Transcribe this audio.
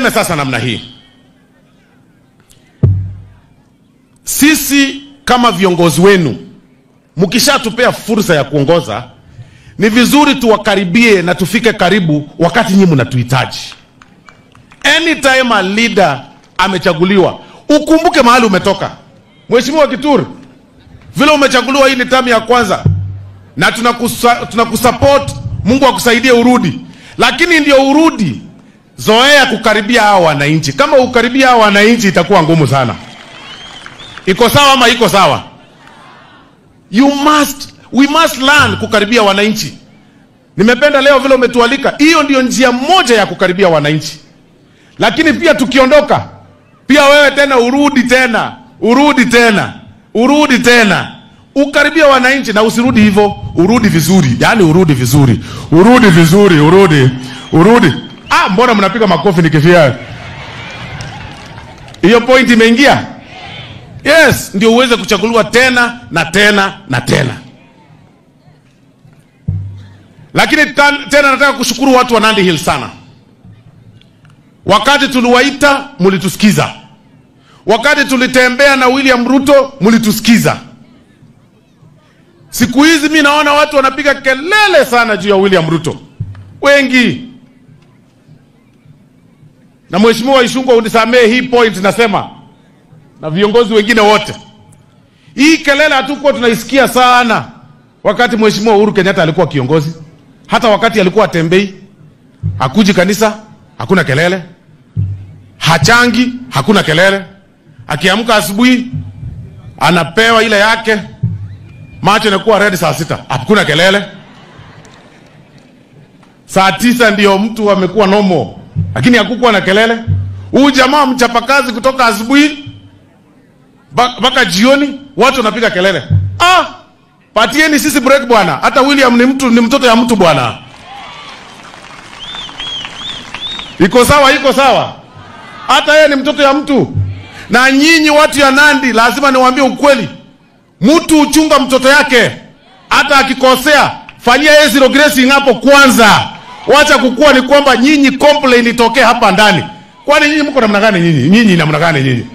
Niseme sasa namna hii. Sisi kama viongozi wenu, mkishatupea fursa ya kuongoza, ni vizuri tuwakaribie na tufike karibu wakati nyinyi mnatuhitaji. Anytime a leader amechaguliwa, ukumbuke mahali umetoka. Mheshimiwa Kithure, vile umechaguliwa, hii ni term ya kwanza na tunakusupport, Mungu akusaidie urudi. Lakini ndio urudi, zoea kukaribia hao wananchi. Kama ukaribia hao wananchi itakuwa ngumu sana. Iko sawa ama iko sawa? We must learn kukaribia wananchi. Nimependa leo vile umetualika. Hiyo ndio njia moja ya kukaribia wananchi. Lakini pia tukiondoka, pia wewe tena urudi tena, urudi tena, urudi tena. Ukaribia wananchi na usirudi hivyo, urudi vizuri. Yaani urudi vizuri. Urudi vizuri, urudi. Urudi. Ah, mbona mnapiga makofi nikifia? Hiyo point imeingia? Yes, ndio uweze kuchaguliwa tena na tena na tena. Lakini tena nataka kushukuru watu wa Nandi Hills sana. Wakati tuliwaita mlitusikiza. Wakati tulitembea na William Ruto mlitusikiza. Siku hizi mimi naona watu wanapiga kelele sana juu ya William Ruto. Wengi. Na Mheshimiwa Ichung'wah, unisamee hii point nasema, na viongozi wengine wote. Hii kelele hatukuwa tunaisikia sana wakati Mheshimiwa Uhuru Kenyatta alikuwa kiongozi. Hata wakati alikuwa atembei, hakuji kanisa, hakuna kelele. Hachangi, hakuna kelele. Akiamka asubuhi anapewa ile yake, macho yanakuwa red saa 6, hakuna kelele. Saa 9 ndio mtu amekuwa normal, lakini hakukuwa na kelele. Huyu jamaa mchapakazi kutoka asubuhi mpaka jioni watu wanapiga kelele. Ah, patieni sisi break bwana. Hata William ni mtu, ni mtoto ya mtu bwana. Iko sawa, iko sawa. Hata yeye ni mtoto ya mtu. Na nyinyi watu ya Nandi lazima niwaambie ukweli. Mtu uchunga mtoto yake. Hata akikosea, fanyia yeye zero grazing hapo kwanza. Wacha kukua ni kwamba nyinyi complain itokee hapa ndani. Kwani nyinyi mko namna gani nyinyi? Nyinyi namna gani nyinyi?